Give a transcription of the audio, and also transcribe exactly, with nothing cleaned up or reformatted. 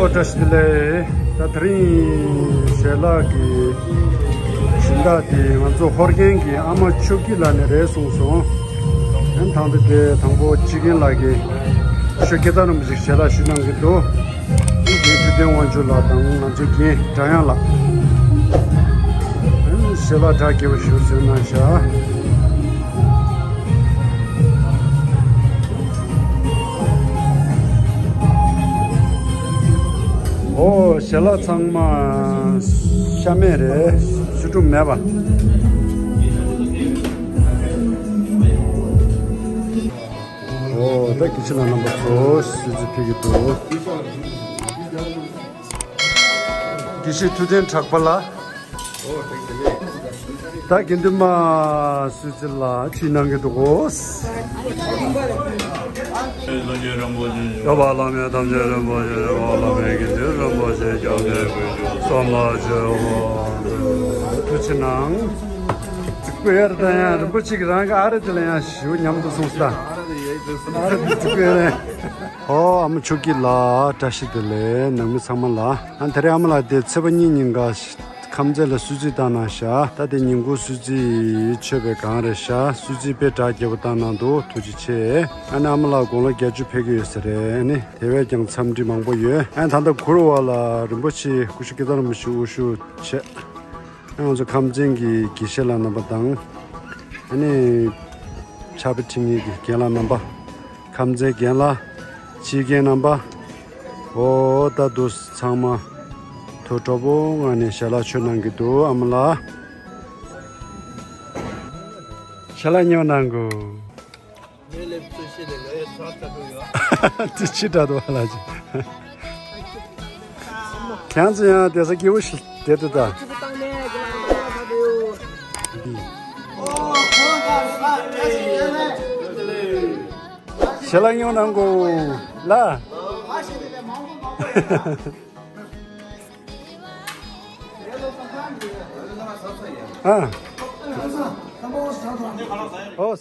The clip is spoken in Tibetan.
བཀྲ་ཤིས་བདེ་ལེགས། ད་དེ་རིང་ཞལ་ལག་གི་སྦྱིན་བདག་དེ་ང་ཚོ་ཧོར་རྒན་གྱི་ཨ་མ་ཆོས་སྐྱིད་ལགས་ནས་རེད་གསུངས་སོང་། ཨན་ཐང་དུ་དེ་དང་པོ་སྤྱི་རྒན་ལགས་ཀྱིས་ཆོས་སྐྱིད་ལགས་རིན་པོ་ཆེ་ཞལ་ལག་ཞུ་གནང་གི་འདུག་དེ་ཐུབ་བསྟན་དབང་ཕྱུག་ལགས་དང་ང་ཚོ་རྒན་སྒྲ་དབྱངས་ལགས། ཨན་ཞལ་ལག་གྲ་རྒྱས་པོ་ཞིག་བཟོས་གནང་ཤག་ཨོ་ཞལ་ལག་ཚང་མ་ཤ་མེད་རེད། སུ་སྒྲུབ་མེད་པ། ཨོ་ད་དགེ་བཤེས་ལགས་རྣམ་པ་ཚོ་སུ་ཚོ་ཕེབས་ཀྱི་འདུག་དགེ་བཤེས་ཐུབ་བསྟན་གྲགས་པ་ལགས། ད་དགེ་འདུན་མ་སུ་ཚོ་ལ་ཅི་གནང་གི་འདུག་གོ། ཡོད་པ་བླ་མེད་ཐམས་ཅད་རིན་པོ་ཆེ་ཡོད་པ་བླ་མེད་དགེ་འདུན་རིན་པོ་ཆེ་སྐྱབས་གནས་དཀོན་མཆོག་གསུམ་ལ་མཆོད་པ་ཐུགས་རྗེ་གནང་། ཀུ་ཡར་དང་ཡང་རིན་པོ་ཆེ་གི་རང་གི་ཨ་རེ་དེ་ལ་ཡང་ཞུ་མཉམ་དུ་གསུངས་ས། ཨོ་ཨ་མ་ཆོས་སྐྱིད་ལགས་བཀྲ་ཤིས་བདེ་ལེགས། ནང་མི་ཚང་མ་ལ། ཨ་དེ་རིང་ཨ་མ་ལགས་དེ་ཚེས་པ་གཉིས་ཉིན་ཀ་ཁམས་ཚན་ལ་གསོལ་ཚིགས་བཏང་གནང་ཤག་ད་དེ་ཉིན་གུང་གསོལ་ཚིགས་མཆོད་པའི་སྒང་རེད་ཤག་གསོལ་ཚིགས་དཔེ་གྲ་རྒྱས་པོ་བཏང་གནང་འདུག་ཐུགས་རྗེ་ཆེ། ཨ་ནི་ཨ་མ་ལགས་དགུང་ལོ་བརྒྱད་ཅུ་ཕེབས་ཀྱི་ཡོད་ས་རེད། ཨ་ནི་དེ་བས་ཀྱང་འཚམས་འདྲི་མང་པོ་ཡོད། ཨ་ནི་ད་ལྟ་གུ་རུ་བ་ལ་རིན་པོ་ཆེ་སྐུ་ཞབས་ཀྱི་ཏ་ར་མི་ཤི་དབུ་བཞུགས་བྱས། ཨ་ང་ཚོ་ཁམས་ཚན་གྱི་དགེ་བཤེས་ལགས་རྣམ་པ་དང་། ཨ་ནི་ཕྱག་དཔེ་ཁྲིད་མཁན་གྱི་རྒན་ལགས་རྣམ་པ། ཁམས་ཚན་རྒན་ལགས། སྤྱི་རྒན་རྣམ་པ། འོ་ད་འདུག་ཚང་མ་ཐུགས་སྤྲོ་པོ་ངང་ནས་ཞལ་ལག་མཆོད་གནང་གི་འདུག་ཨ་མ་ལགས། ཞལ་ལག་ཉོ་གནང་གོ། དེ་ཕྱི་དྲག་འདུག་ལ་ཅི། ཁྱེད་ཚོ་ཡང་བསྡད་ས་སྐྱིད་པོ་ཞིག་བསྡད་འདུག་ད། ཞལ་ལག་ཉོ་གནང་གོ་ལ། ཨ། ཨོ།